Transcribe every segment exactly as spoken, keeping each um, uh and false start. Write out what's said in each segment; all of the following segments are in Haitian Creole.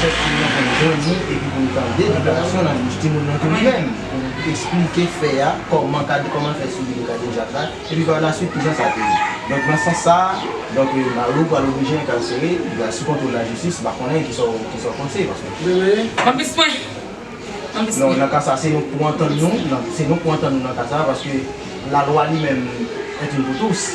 fèt pou nou konn jwenn nou epi pou nou tande deklarasyon nan bouch timoun nan tou li menm, pou eksplike fè a, kòman kad, kòman fè sou li kadejak la, epi pa laswit kijan sa te ye. Donk, nan sans sa a, donk, eh, Mario pral oblije enkasere, li pral sou kontwòl lajistis, m pa konnen kisa w, kisa w panse, paske Ban m pis mwen. Ban m pis non, mwen. Nan ka sa, se nou k pou antann nou, nan, se nou k pou antann nou nan ka sa, paske lalwa li menm est une pour tous.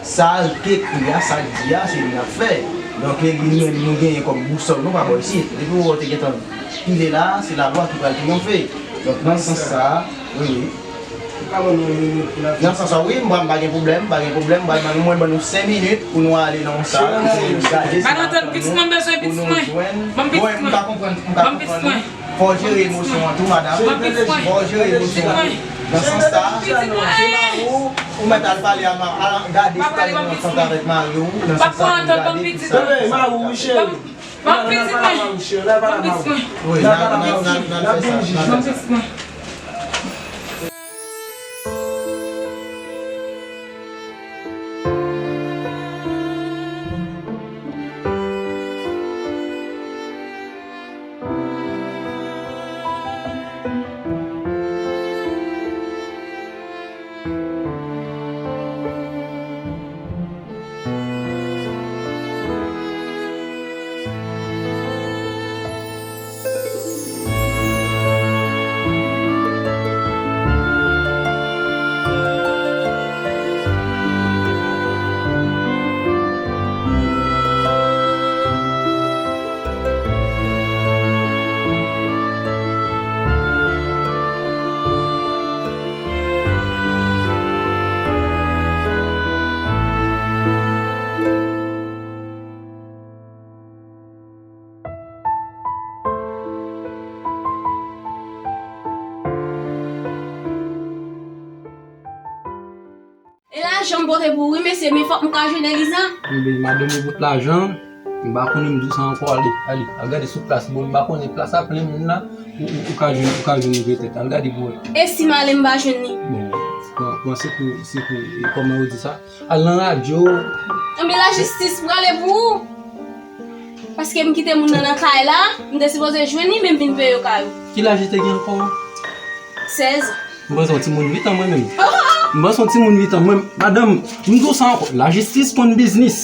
Sa l te ekri a, sa l di a, se li n ap fè. Donk, e li menm nou genyen kòm bousòl nou pa bò isit. Depi w wè w te gentan pile la, se lalwa ki pral triyonfe. Donk, nan sans sa a, wi, wi. Nan sans sa, wi, m pa, m pa gen pwoblèm, m pa gen pwoblèm, m pa, mwen ban nou senk minit pou nou ale nan yon sal, pou nou gade sa, pou nou jwenn. Mwen, m ka konprann, m ka konprann. Fò w jere emosyon an tou, madanm. Fò w jere emosyon an. Nan sans sa, se Mario, ou mèt al pale a ma-, a, gade si w ka jwenn yon antant avèk mari w. Nan sans sa, pou gade tout sa, tout sa, tout sa. Ban m pitit mwen. Ban m pitit mwen. Wi, n a, n a, n a, n a fè sa, n a fè sa. E lajan m pote pou ou wi mesye, men fòk m ka jwenn Eliza. Ebyen, madanm ou pot lajan, m pa konnen m di w sa ankò, ale, ale, al gade sou plas, bon, m pa konnen plas a plen moun la, ou, ou, ou ka jwenn, ou ka jwenn li petèt, al gade pou wè. E si m ale m pa jwenn li? Bon, bon, bon, se pou, se pou, e kòman yo di sa? Al nan radyo. Ebyen lajistis prale pou ou. Paske m kite moun nan nan kay la, m te sipoze jwenn li, men m vin veye yo kay ou. Ki laj li te gen ankò? Sèz. M panse yon timoun uit an mwen menm. M panse yon timoun uit an mwen. Madanm, m di w sa ankò, lajistis konn biznis.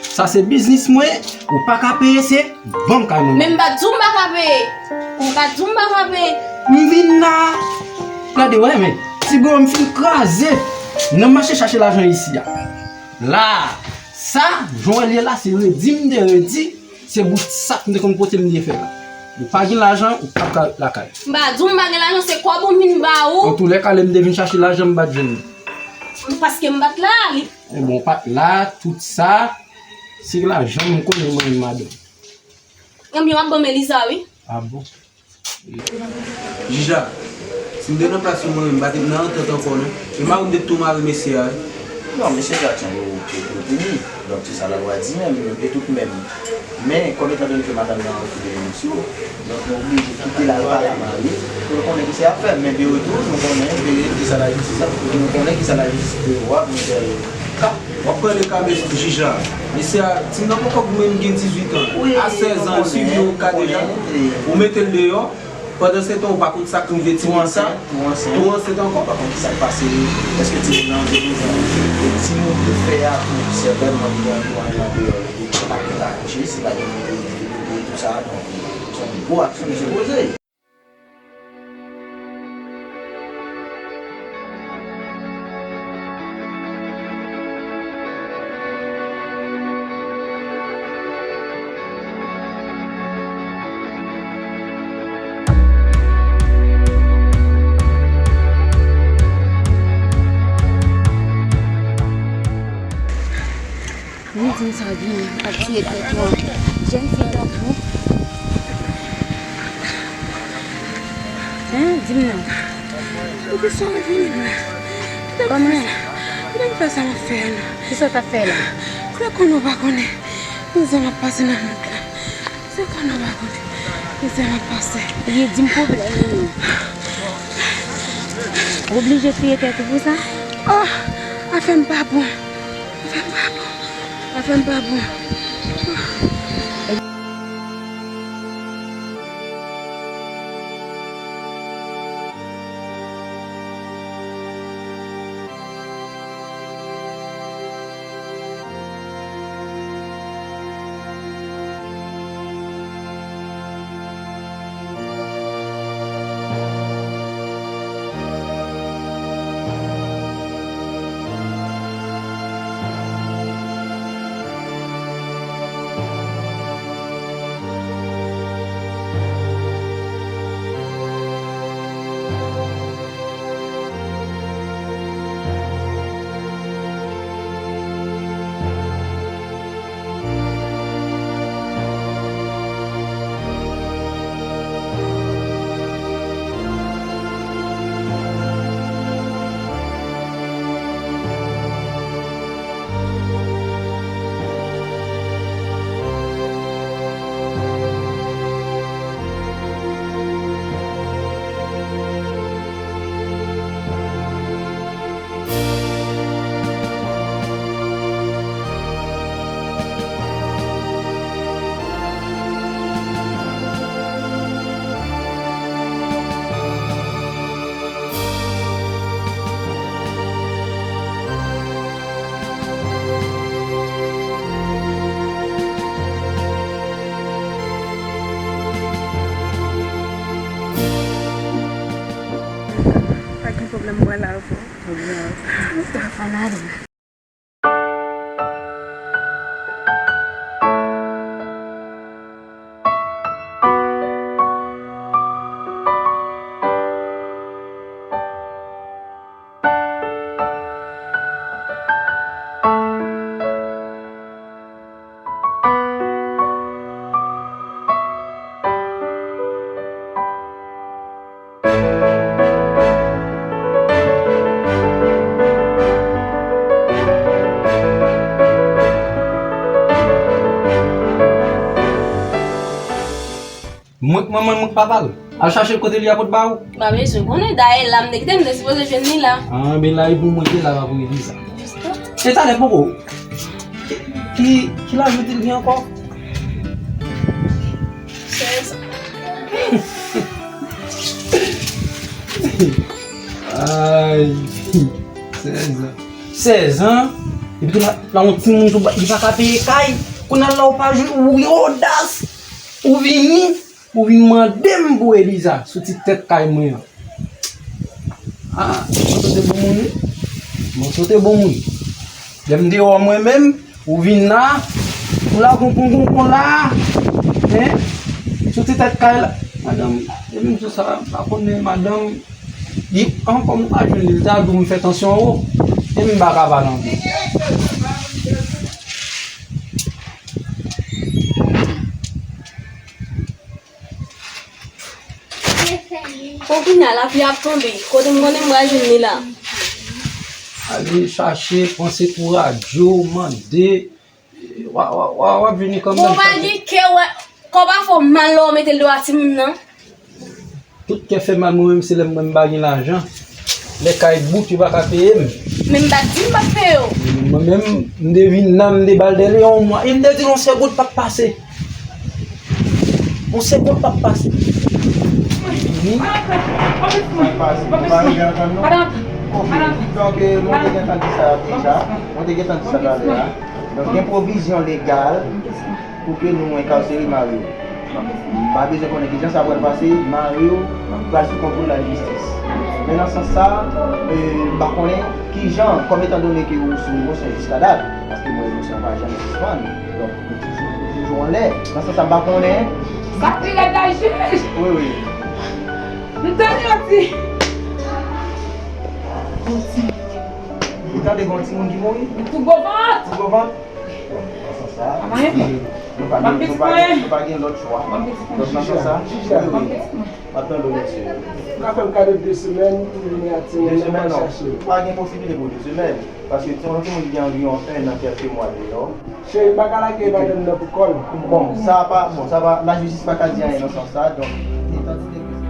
Sa se biznis mwen, ou pa ka peye, se ban m kay mwen. Men m pa t di w m pa ka peye. M pa t di w m pa ka peye. M vin la. Gade, wè, men, ti bro, m fin kraze nan mache chache lajan isi a. La, sa, jan w wè l ye la, se redi m te redi. Se bout sak m te konn pote m te fè la. Ou pa gen lajan, ou p ap ka ret lakay. M pa di w m pa gen lajan, se kòb ou m vin ba ou. Antoulèka, lè m te vin chache lajan, m pa t jwenn li. Paske m pa t la, li. Ebyen, ou pa t la, tout sa, se lajan m konnen mwen menm madanm. Ebyen, w ap ban m Eliza, wi. A bon? Jija, si m te nan plas ou mwen menm, m pa t nan antant ankò non. E mari m te tou mare mesye a wi. Non, mesye Jackson, yo, yo, yo pini. Donk, se sa lalwa di menm, yo te tout menm. Men, kòm etan done ke madanm nan an ki de demisyon, donk, nou oblije kite l al pale a mari l, pou nou konnen kisa y ap fè. Men, de retou, nou konnen, de, de sa lajistis ap, nou konnen kisa lajistis te vwa, pou nou fè ka. W ap pale ka mesye jij la. Mesye a, timoun nan poko menm gen dizuit an. A sèz an, li sibi yon ka deja. Ou mete l deyò. Pandansetan, ou pa konn sa k rive timoun sa. Tou ansent ankò. Ou pa konn kisa k pase. Èske timoun nan an te douz an? E timoun te fè a tou, sètènman, li gen yon an deyò. Li pa gen ka kouche, si pa gen difikilte, tout sa. Donk, se yon gwo aksyon ki sipoze. Vin di m sa w gen ap tiye tèt ou an. Jèn fi tankou. Hein, di m non. Poukisa w vini la? Kòman? Kite m fè sa m ap fè a non. Kisa w t ap fè la? Ou konn ou pa konnen mizè m ap pase nan mond la. Se konnen w pa konnen mizè m ap pase. Ebyen, di m pwoblèm ou non. Ou oblije touye tèt ou pou sa? Oh, afè m pa bon. Afè m pa bon. Afè m pa bon. Pa gen pwoblèm, mwen la pou ou. Ann ale. Mwen k manman l, mwen k papa l. Al chache l kote li a pou l ba ou. M pa bezwen konnen. Dayè, la m te kite, m te sipoze jwenn li la. Ah, men la e pou mwen te la, pa pou Eliza. Jistis. E talè poko. Ki, ki, ki laj ou di l gen ankò? Sèz. Ay. Sèz an. Sèz an. Epi la, la yon timoun tou, li pa ka peye kay. Kounye a la ou pa jwe, ou gen odas. Ou vini, ou vin mande m pou Eliza sou ti tèt kay mwen an. Ah, mwen sote bon moun wi. Mwen sote bon moun. Lè m deyò mwen menm, ou vin la, ou la konpon konpon la. Hein? Sou ti tèt kay la. Madanm, e menm sou sa, m pa konnen madanm, li ankò m pa jwenn li, li ta di w m fè tansyon wo. E m pa ka pale anpil. Bon, kounye a, lapli ap tonbe. Kote m konnen m pral jwenn li la? Ale chache, panse pou radyo, mande. W a, w a, w a, w ap vini kanmenm. Bon, w pa gen kè, wè, kòb a fè w mal lè w mete l deyò a timoun nan. Tout kè fè mal mwen menm, se lè mwen m pa gen lajan. Lè kay bout, yo pa ka peye m. Men m pa t di m p ap peye w. Mwen menm, m te vin la, m te ba l dèyè yon mwa. E m te di l yon sèl goud p ap pase. Yon sèl goud p ap pase. Vini. Sa k pase? Ou pa rive antann nou? Oke. Donk, eh, mwen te gentan di sa deja. Mwen te gentan di sa talè a. Donk, gen pwovizyon legal pou ke nou enkarsere mari w. M pa bezwen konnen kijan sa pral pase, mari w pral sou kontwòl lajistis. Men nan sans sa, eh, m pa konnen kijan, kòm etan done ke ou sou limosyon jiska dat, paske mwen limosyon pa janmen sispann, donk nou toujou, nou toujou anlè. Nan sans sa, m pa konnen. Sa pi rèd la, jij! Wi, wi. M tande yon ti. Yon ti. Ou tande gon timoun ki mouri? Yon ti gwo vant. Ti gwo vant? Nan sans sa, nou pa gen, nou pa gen, nou pa gen lòt chwa. Donk, nan sans sa, wi, wi. M ap tande w, mesye. Ou ka fè m kado de semèn pou m vini ak timoun nan chache l. De semèn, non. Pa gen posiblite pou de semèn. Paske se yon timoun ki gen anviwon en an, kèlke mwa deyò. Cheri, m pa ka lage madanm nan pou kò l. Bon, sa pa, bon, sa pa, lajistis pa ka di anyen nan sans sa, donk, etan done ke se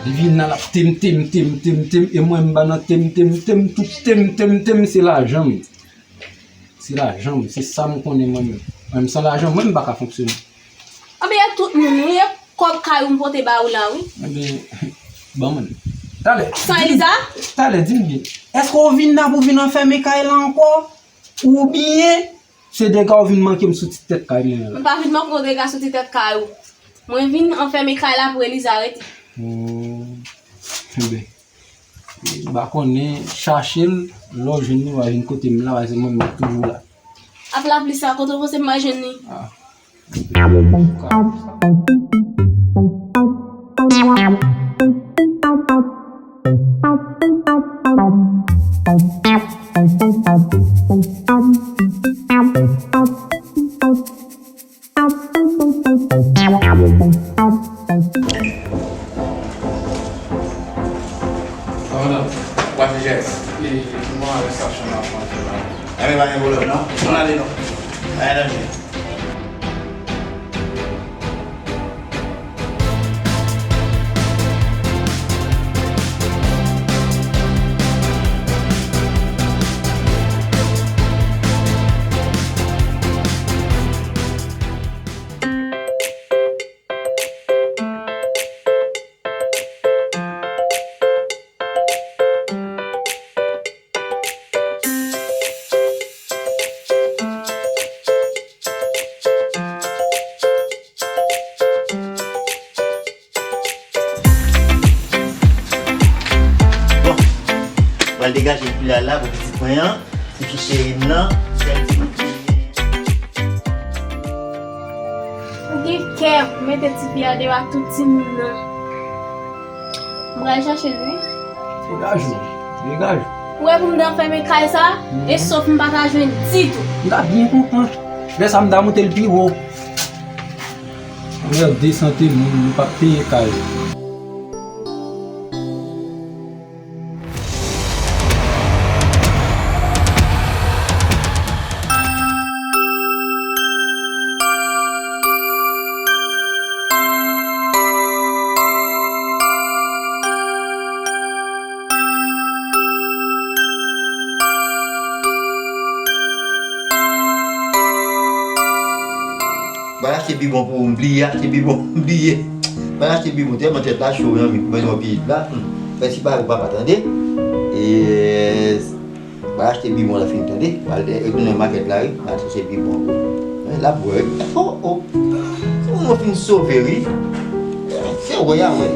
Li vin nan l ap tem, tem, tem, tem, tem, e mwen m pa nan tem, tem, tem, tout tem, tem, tem, se lajan m. Se lajan m, se sa m konnen mwen menm. Mwen menm san lajan mwen, m pa ka fonksyone. Anben, e tout moun, wi, e kòb kay ou m pote ba ou la, wi. Anben, ban mwen. Talè. San Eliza? Talè, di m byen. Èske w vin la pou vin anfème kay la ankò? Oubyen se dega w vin manke m sou ti tèt kay mwen an la? M pa vin manke w dega sou ti tèt kay ou. Mwen vin anfème kay la pou Eliza rete. Hmm. Enben, m pa konnen, chache l, lè w jwenn li, w a vin kote m la, paske mwen menm toujou la. Ak lapli sa, kote w panse m al jwenn li? Ah. Madanm, pase chèz. E, mwen avè sa chanm ap manje la. Enben, pa gen pwoblèm, non. Ann ale, non. Pa gen danje. Bon, pral degaje pil la la pou pitit mwen an, tifi cheri m nan, sèl timoun ki genyen. Ou gen kè mete tifi a deyò ak tout timoun nan. M pral chache l, wi. Degaj ou, degaj ou. Ou wè pou m t anfème kay sa, e sof m pa ta jwenn ditou. M ta byen kontan. Lè sa m ta moute l pi wo. Mède sante moun, nou p ap peye kay. Achte bibwon pou m bliye, achte bibwon pou m bliye. Mwen achte bibwon, tèlman tèt la cho, wi, anmi, mwen yon pitit la. Hmm. Fè ti bagay pou papa, tande. E, mwen achte bibwon la fini, tande. Mwen al retounen makèt la, wi. Mwen achte bibwon pou. Mwen la bwè, wi. Oh, oh. Se moun mwen fin sove, wi. Se wè, a wè.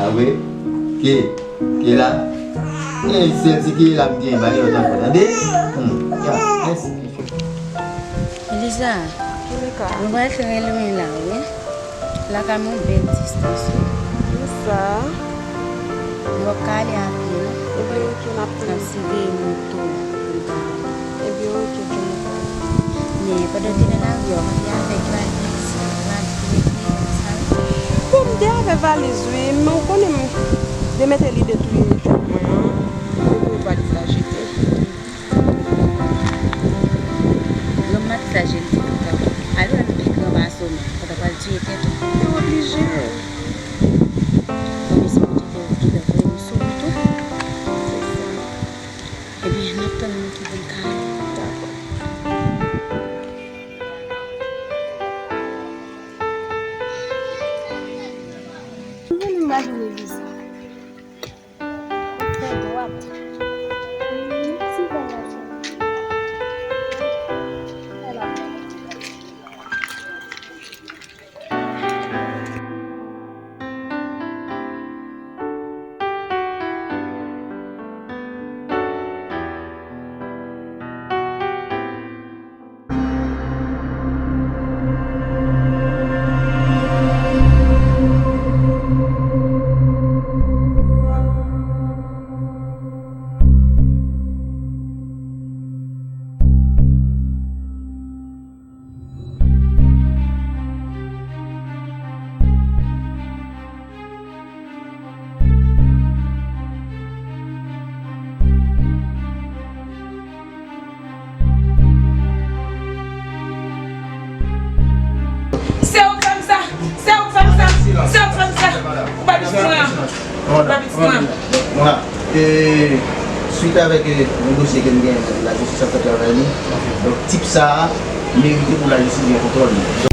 A wè. Ke, ke la. E sèl ti ke la m gen, ba, yo tankou, tande. Hmm. Ya, mèsi. Eliza, Monika. Mwen pral fè rele w la, wi. Lakay mwen bèl distans, wi. Kisa? Mwen p ap ka ale a pye, non. Ebyen, oke, n ap tann. N ap siveye moto pou n ta ale. Ebyen, oke, Monika. Men, pandan w te nan lari a, w pa te avèk valiz, valiz pou mete, sa yo? Bon, m te avè valiz, wi, men w konnen m te mete lide tou imitè mwen an. Mwen voye valiz la jete. Lòm makiyaje li te fè tankou. Alò, l pi gran pase w menm. Ou ta pral tiye tèt ou. Ou oblije. Bon, men se Bondye te, ki te voye m sou wout ou. Se sa. Ebyen, n ap tann moto pou n ka ale. Dakò. Mwen vin imajine Lisa. Se ou k fè m sa! Se ou k fè m sa! Se ou k fè m sa! Ou pa bezwen an! Ou pa bezwen an! Mwen la, e, swit avèk, e, yon dosye ke m gen, lajistis ap fè travay li. Donk, tip sa a merite pou lajistis gen kontwòl li.